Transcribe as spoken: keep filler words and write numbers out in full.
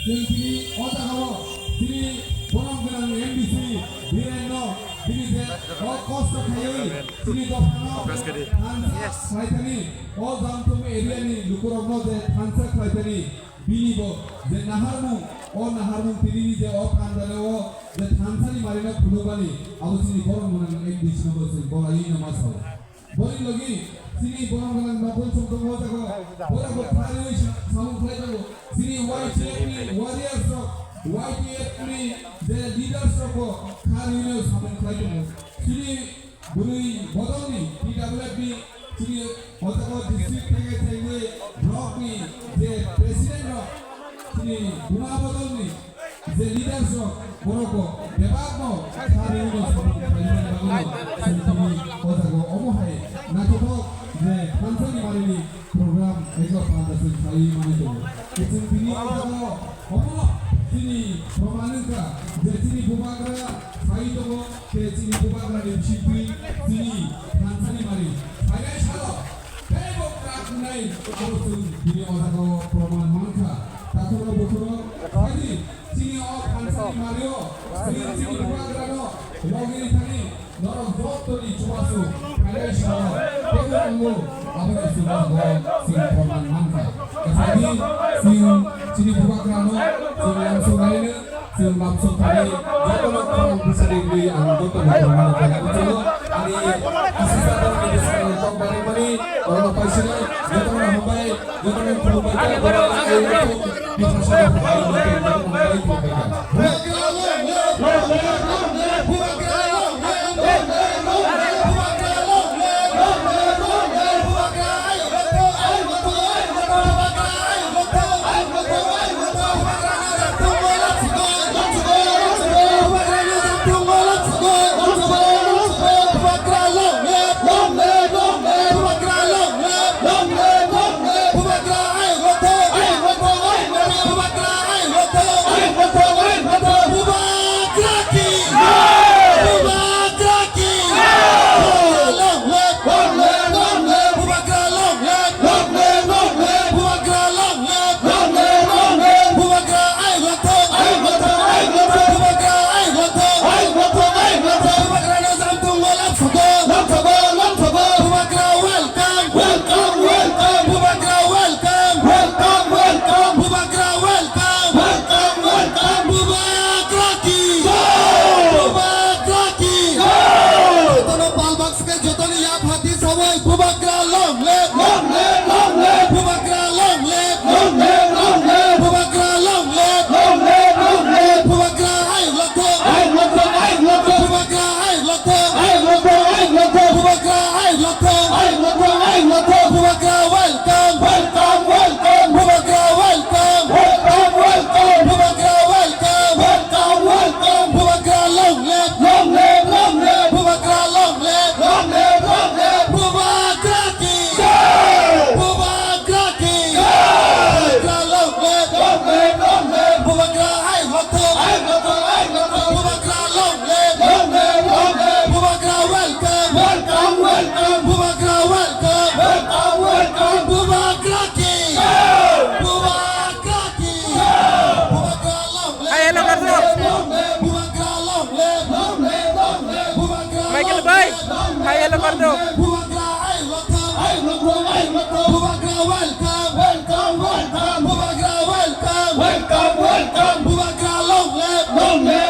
Chwng tini o jagao chini borom gwnang M D C Biren no bini je o kosto khaiwi chini dophano thansa khlaithani, o Jamtung area ni lukurokno je thansa khlaithani, bini bo je naharmung, o naharmung tini ni je o phanjani o je thansani marino phunukmani, abo chini borom gwnang M D C no bo chwng bolaiwi no ma sao. Boni logi chini borom gwnang nokol songtong o jago. Borok bo kharwi sa-, samung khlai tongo. Chini Y T F ni warriors rok, Y T F ni je leaders rok bo kharwi no samung khlai tongo. Chini bwrwi bodolni T W F ni chini o jago district theke theke block ni je president rok chini buma bodolni je leaders rok borok bo bebak no sari no samung khlaimani bagwi no chwng tini o jaga o omo hai naithothok je thansani marini program ekla panda chwng khlaiwi mani tongo. Chwng tini o jaga o omo chini proman wngkha je chini bubagra sai tongo, tei chini bubagra ni bisingtwi chini thansani mari phainai salo teibo kwrak wngnai abo chwng tini o jaga o proman mankha. Takhukno bukhukno saidi chini o thansani mario chini, chini bubagrano logini thani norok jottoni chubachu phainai salo teibo wngo aboni chubachu chwng proman mankha. Saidi chwng chini bubagrano chwng lamsoknaino Chwng lamsok thani jotono khorang bwsari wngwi ang jotono khorang mano jaga o cholo. Ani asisa dal ni bwskango kok barwi mani oro paisino jotono hambai, jotono khulumbai kha, jotono ai joto bithasa hambai, jotono hambai khulumbai kha. Welcome, welcome, welcome, Bubagra welcome, welcome, welcome, Bubagra welcome, welcome, welcome, Bubagra ki jai, Bubagra ki jai. Jotono palbak sike jotoni yap hati sawai Bubagra long live, long live, long live, Bubagra long live, long live, long live, Bubagra long live, long live, long live, Bubagra ai lotho, ai lotho, ai lotho, Bubagra ai lotho, ai lotho, ai lotho, Bubagra ai lotho, ai lotho, ai lotho, Bubagra welcome, welcome, welcome, Bubagra welcome, welcome, welcome, Bubagra welcome, welcome, welcome, Bubagra long live, long live, long live, Bubagra long live, long live, long live, Bubagra ki jai, Bubagra ki jai, Bubagra long live, long live, long live, Bubagra ai lotho, ai lotho, ai lotho, Bubagra long live, long live, long live, Bubagra welcome, welcome, welcome, Bubagra welcome, welcome, welcome, Bubagra ki jai, Bubagra ki jai, Bubagra long live, hai, hello, long live, long live, Bubagra long live, long live, long live, Bubagra Michael long bhai, live, long live, hai, hello, long live, Bubagra ai lotho, ai lotho, ai lotho, Bubagra welcome, welcome, welcome, Bubagra welcome, welcome, welcome, Bubagra long live, long live,